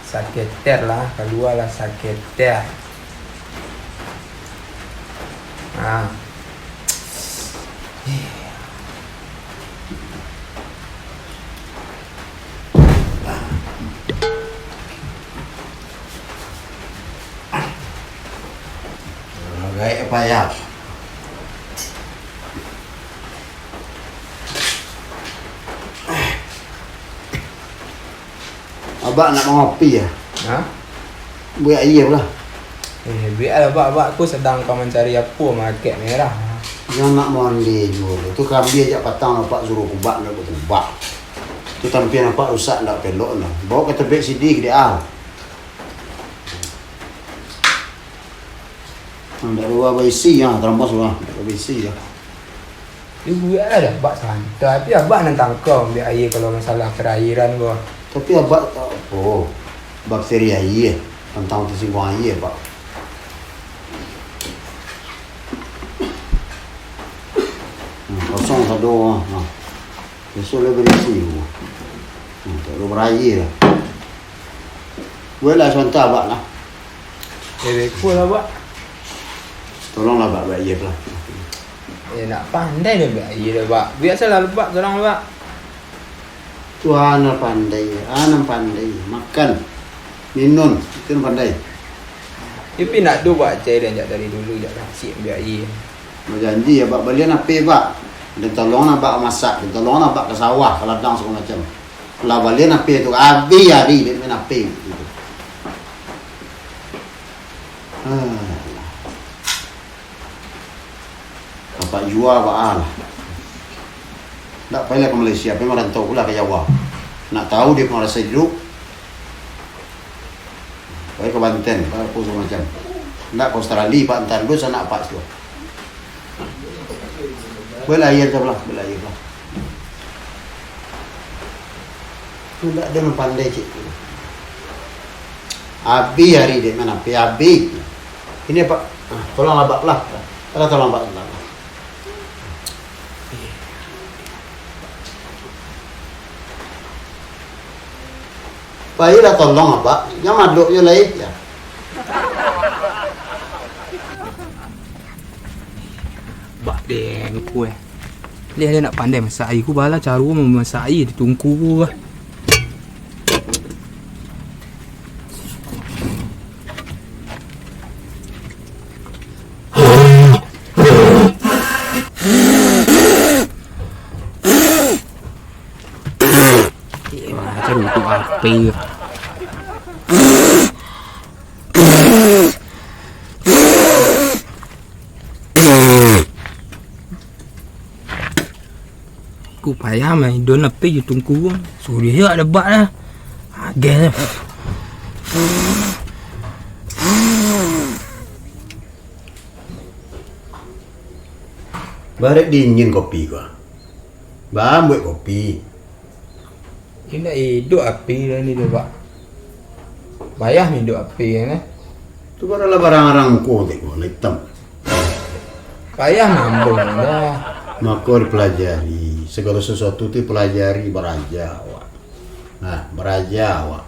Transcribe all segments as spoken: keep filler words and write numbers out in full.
Saketer lah, kalualah saketer. Ah. Gaek payah. Abak nak mangopi, ya? Ha? Buek aia pulo. Eh, bialah, Bak. Abak ko sadang ka mancari apo, makek merah. Jan nak mandi juo. Tu karambia jak patang apak suruah kubak, ndak bakubak. Tu tampian apak rusak, ndak pelok nah. Baok ka tabek sidi kini ah. Ndak ruwa baisi, ya, tarambas lah. Ndak baisi, ya. Yo, buek lah dah, Bak, santai. Tapi Abak nan tangka ambiak aia kalau masalah perairan ko. Tapi Abak, apo, bakteri aia, tantang tasingguang aia, Bak. Hmm, kosong sado, ha. Biaso lah barisi. Hmm, tak ada beraia lah. Bueklah sabanta, Bak, lah. Eh, beko lah, Bak. Tolonglah, Bak, buek aia lah. Eh, nak pandai dah buek aia dah, Bak. Biasolah, Bak, tolong, Bak. Tuhan nan pandai, ah, nan pandai. Makan, minum, itu nan pandai. Tapi nak tu, Bak, cai dan jak dari dulu, jak rasik ambiak aia. Bajanji, ya, Bak, balian H P, Bak. Dan tolonglah, Bak, masak. Dan tolonglah, Bak, ka sawah, ka ladang, sagalo macam. Lah balian H P tu, abih ari dek main H P gitu. Alah. Apak jua baa lah. Ndak payahlah ka Malaysia, pai marantau pulo ka Jawa. Nak tahu dia pun rasa hidup. Pai ka Banten, ka apo sagalo macam. Ndak ka Australia, Pak, antaan dulu sanak Pak situ. Bueklah aia sabalah, bueklah aia sabalah. Tu ndak ado nan pandai cik tu. Abih ari dek main H P, abih. Ini, Pak. Ah, tolonglah, Bak, lah. Alah, tolong, Bak, lah. Pailah tolong, Abak. Jan madok jo lai, ya. Bak den, ku, eh. Liah, liah nak pandai masak aia, ku bala caro mamasak aia di tungku, ah. Eh, macam tu api. Ku payah main don api jo tungku. Suriah yo ada bak lah. Agak lah. Barek dingin kopi ko. Baa buek kopi. Indak iduik api lah ni tu, Pak. Payah iduik api kan, eh? Tu kan lah barang-barang ko tengok lah itam. Payah nambung dah. Mako dipelajari, segalo sesuatu tu dipelajari, baraja awak. Nah, baraja awak.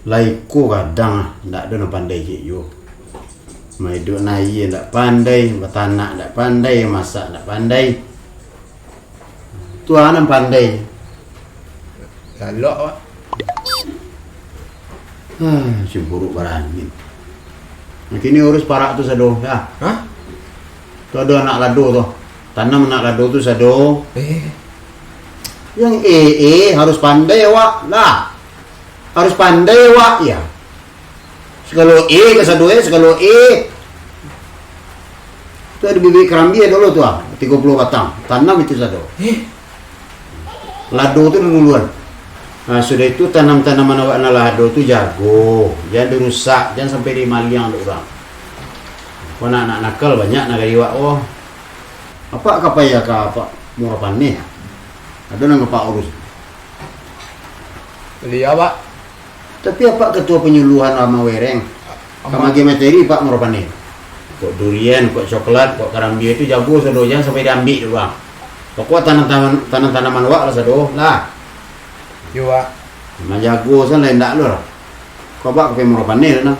Lai ko kadang ah, ndak ado nan pandai cik yo. Maiduik nan aia ndak pandai, batanak ndak pandai, masak ndak pandai. Tu a nan pandai. Galak awak. Ah, cemburuak barangin. Nah, kini urus parak tu sado, ya. Hah? Tu ado anak lado tu. Tanam anak lado tu sado. Eh. Yang eh, eh, harus pandai awak lah. Harus pandai awak, ya. Sagalo eh, ka sado eh, sagalo eh. Tu ado bibik karambia dulu tu ah, tigo puluah batang. Tanam itu sado. Eh. Lado tu duluan. Nah, sudah itu tanam-tanaman awak nan lah ado tu jago, jan dirusak, jan sampai dimaliang dek urang. Kok nak, nak nakal banyak nagari awak ko. Apak ka pai ka apak Muaro Paneh? Ado nan apak urus? Baliau, Pak. Tapi apak ketua penyuluhan Ama Wereng. Ka Ama- magiah materi, Pak, Muaro Paneh. Kok durian, kok coklat, kok karambia tu jago sado, jan sampai diambiak dek urang. Pokok tanam-tanaman, tanam-tanaman awak lah sado, lah. Yo, Pak. Manjago san lah indak lo lah. Kau bak ka kamera panel tu nah.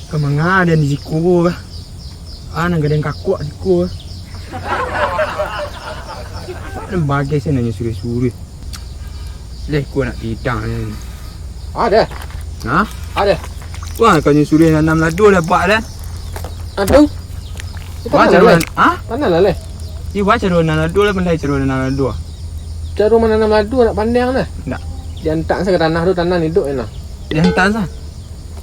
Ka manga den di siko ko? Ah, nan gadang kakuak siko ko. Nan bagai se nan nyo suruah-suruah. Leh, ko nak pidang ni. Ada. Ha? Ada. Wah, ka nyo suruah nanam lado lah, Pak, dah. Aduh. Wah, tanah caro lah, nan-, ha? Tanah lah, leh. Iyo, wah, caro nanam lado lah, pandai caro nanam lado. Caro mananam lado nak pandai nah. Ndak. Diantak sa ka tanah tu, tanah hiduik nah. Diantak sa.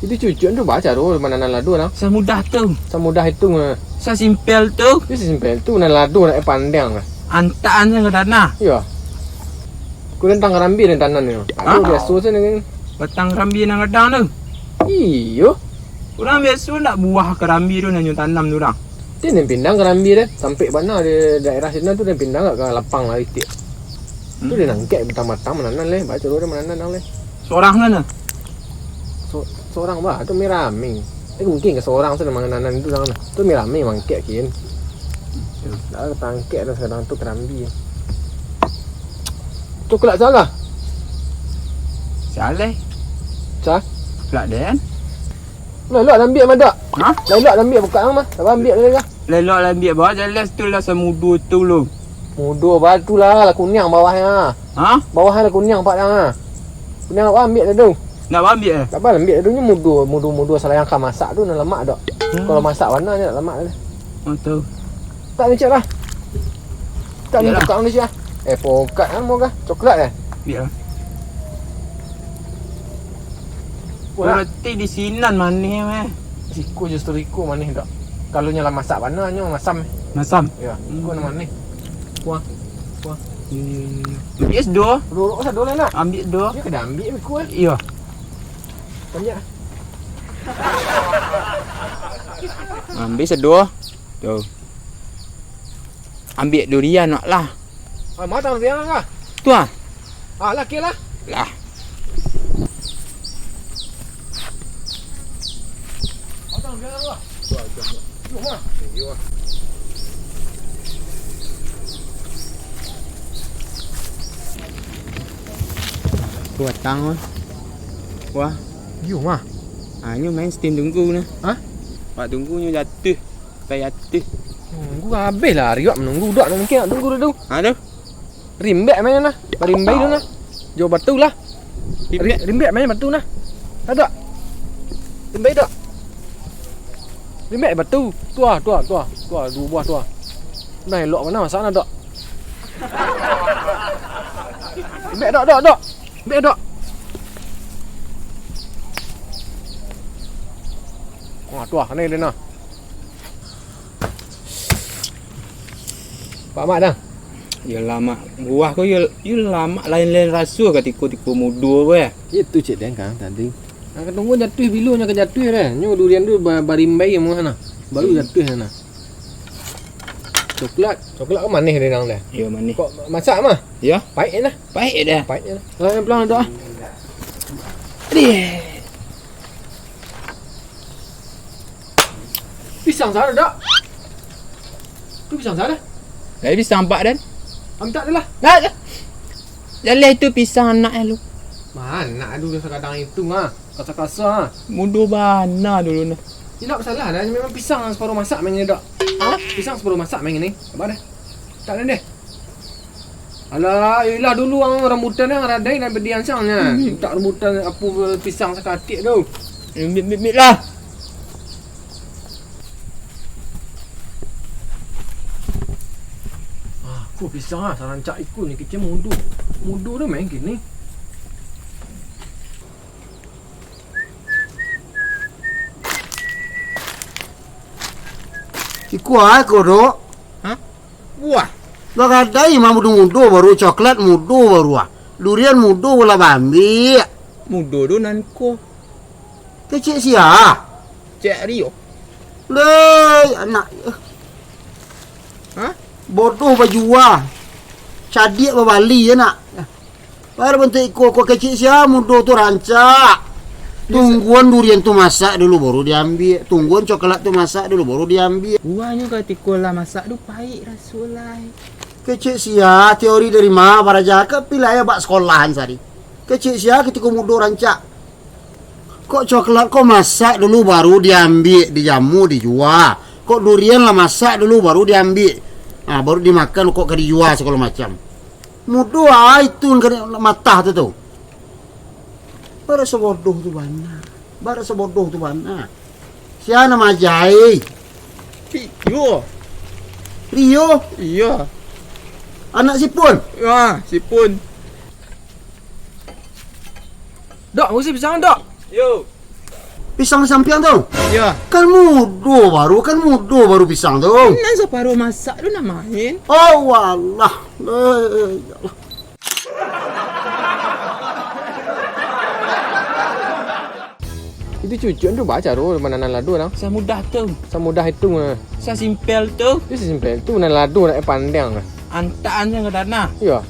Itu cucuk tu, bah, caro mananam lado nah. Samudah tu. Samudah itu nah. Sasimpel tu. Itu sasimpel tu, nan lado nak pandai lah. Antak sa ka tanah. Iyo. Kurang tang karambia dan tanah ni. Ha? Aduh, biaso se ni. Batang karambia nan gadang tu. Iyo. Urang biaso ndak buah karambia tu nan nyo tanam tu urang. Tu nan pindang karambia tu. Sampai bana di daerah sinan tu, nan pindang ka lapang lah itik. Tu Hmm. dia nangkek batang-batang mananam leh. Baco dia mananam leh. Sorang sana. So-, sorang bah, tu mirami. Eh, mungkin ka sorang sana mananam tu sana. Tu mirami mangkek kin. Dah tangkek dah sadang tu karambia. Coklat salah. Salah. Sa? Coklat den. Lah, lah, ambiak mah, Dok. Ha? Lah, lah, ambiak buka mah. Lah, ambiak tadi kah? Lah, lah, ambiak bawah, jelas tu lah samudo tu lo. Mudo batu lah, lah kuniang bawahnyo. Ha? Bawahnyo lah kuniang, Pak, dah. Kuniang awak ambiak tadi tu. Nak ambiak, eh? Tak apa, ambiak tadi tu mudo, mudo, mudo salayang ka masak tu, nan lamak, Dok. Hmm. Kalau masak, warna je nak lamak tadi. Oh, tu. Tak ni, cak lah. Tak ni, Biarlah. Buka ni, cak. Eh, pokat kan, mau kah? Coklat, eh? Biarlah. Wah. Berarti di sinan manih, meh. Siko justru iko manih, Dok. Kalau nyo lah masak bana, nyo masam. Masam? Ya, Hmm. iko nan manih. Wah. Wah. Iya, iya, iya, iya. Ambiak sado. Ruruk sado lah, nak. Ambiak sado. Dia kena ambiak iko, eh. Iya. Banyak. Ambiak sado. Tu. Ambiak durian nak lah. Ah, ma tang durian lah. Tu ah. Ah, lah, kira lah. Lah. Ma tang durian lah. Tu ah, tu ah. Yuk, ma. Yuk, ah. Tu batang, wah. Wah. Yuk, ma. Ah, nyo main steam tunggu nah. Hah? Wak tunggu nyo jatuh. Sampai jatuh. Tunggu habis lah, riak manunggu. Dok, nak mungkin nak tunggu dulu. Ha, tu? Rimbek main nah. Barimbai tu nah. Jauh batu lah. Rimbek? Ri-, rimbek main batu nah. Ha, Dok. Rimbai, Dok. Rimbek batu. Tu ah, tu ah, tu ah. Tu ah, duo buah tu ah. Nah, elok bana masak nah, Dok. Rimbek, Dok, Dok, Dok. Rimbek, Dok. Wah, tu ah, kanai dia nah. Pak Mak dah. Yo lamak. Buah ko yo, yo lamak lain-lain raso ka tiko-tiko mudo ko, eh. Itu cek den kan tadi. Nah, katunggu jatuh bilo nyo ka jatuh deh. Nyo durian tu ba-, barimbai muah nah. Baru Hmm. jatuh nah. Coklat. Coklat ko manih deh nang deh. Yo, manih. Kok masak mah? Yo. Paik je lah. Paik deh. Paik je lah. Lah, pelan Dok ah. Deh. Pisang sa, Dok? Tu pisang sa? Lai pisang, Pak, den. Mintak dulu lah. Nah, jaleh tu pisang anak lu. Ma anak dulu sakadang itu, ha. Kasa-kasa, ha. Mudo bana dulu nah. Indak masalah dah, memang pisang saparo masak main ni, Dok. Ha? Pisang saparo masak main ni. Sabar dah. Tak ada deh. Alah, iyolah dulu ang rambutan ang radai nan padiah ansang nyo. Hmm. Mintak rambutan apo pisang sakatik tu. Ambiak, ambiak, ambiak lah. Ah, ko pisang ah, sarancak iko ni kecil mudo. Mudo tu main kini. Iko ah, ko, Dok. Hah? Buah. Lah gadai mah mudo-mudo baru, coklat mudo baru ah. Durian mudo lah baambiak. Mudo tu nan ko. Kecek sia? Cek Rio. Leh, anak. Hah? Bodoh bajua. Cadiak babali, anak. Baru bantuak iko, ko kecek sia mudo tu rancak. Tungguan durian tu masak dulu, baru diambiak. Tungguan coklat tu masak dulu, baru diambiak. Buahnyo katiko lah masak tu paik raso lai. Kecek sia, teori dari ma, baraja ka pilai bak sekolahan sari. Kecek sia katiko mudo rancak. Kok coklat ko masak dulu baru diambiak, dijamu, dijua. Kok durian lah masak dulu baru diambiak. Ah, baru dimakan kok ka dijua sagalo macam. Mudo ai tu ka matah tu tu. Bara sabodoh tu bana. Bara sabodoh tu bana. Sia nan maajai? Rio. Rio? Iyo. Anak Sipun? Ah, Sipun. Dok, uzi pisang, Dok. Yo. Pisang sampiang tu? Yo. Kan mudo baru, kan mudo baru pisang tu. Nan saparo masak tu nak main. Oh, walah. Eh, ya Allah. Itu cucuk tu baa caro mananan lado, Dang? Samudah tu. Samudah itu, nah. Sasimpel tu. Itu sasimpel tu, nan lado nak pandiang lah. Antaan sajo ka tanah. Iyo.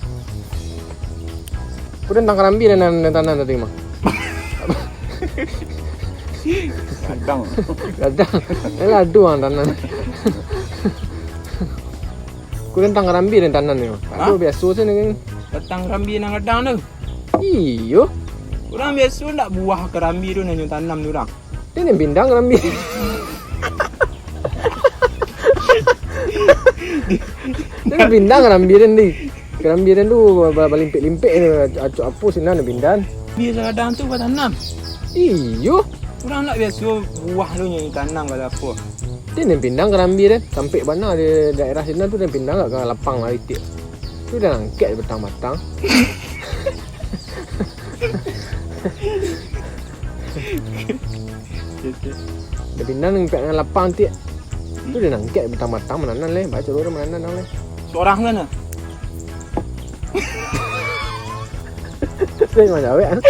Ko tantang karambia nan, nan, nan tanam tadi mah. Gadang. Gadang. Nan lado nan tanam. Ko tantang karambia nan tanam ni mah. Hah? Lado biaso sajo ni. Tantang karambia nan gadang tu. Iyo. Urang biaso ndak buah karambia tu nan nyo tanam tu urang. Dia nan pindang karambia. Dia nan pindang karambia dia ni. Karambia dia tu ba-, balimpik-limpik ni, acok apo sinan nan pindang. Biaso gadang tu batanam. Iyo. Urang ndak biaso buah tu nyo tanam kalau apo. Dia nan pindang karambia dia. Sampai bana di daerah sinan tu nan pindang agak lapang lah itik. Tu dah nangkek batang-batang. Dah pindah nang impact nan lapang tiak. Tu dah nangkek batang-batang mananan leh. Baco dulu mananan nang leh. Sorang sana. Saya macam awek, ah.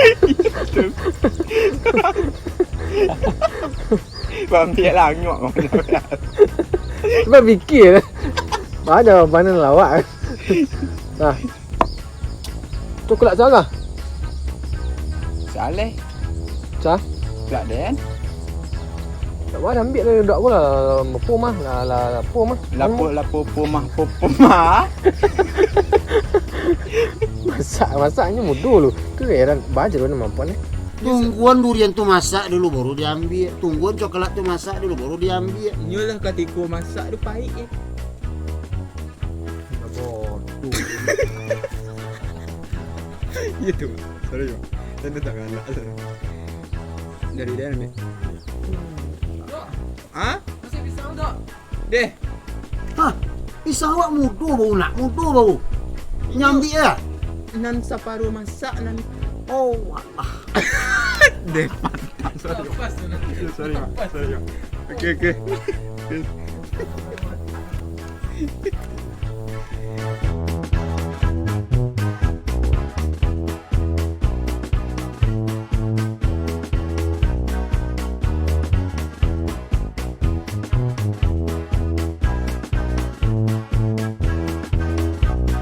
Bambiak langok. Cuba fikir lah. Mana, mana lawak. Nah. Coklat salah. Saleh. Sa? Coklat den. Tak apa, ambil lah, dak apa lah. Apa mah? Lah, lah, lah, apa mah? Lapo, lapo, apa mah, apa, apa mah. Masak, masaknya mudah lu. Tu heran, baca lu nama apa ni? Tungguan durian tu masak dulu, baru diambil. Tungguan coklat tu masak dulu, baru diambil. Inyolah katiko masak tu pahik, eh. Bodoh. Iya tu, sorry, Bang. Saya dah tak galak. Dari dia ambil. Dok, ha? Masih pisang, Dok? Deh. Hah? Pisang awak mudo baru nak, mudo baru. Nyambik ya? Nan saparuh masak, nan... Oh, walah. Deh, mantap. Sorry, Bang. Sorry, Bang. Sorry, Bang. Oke, oke.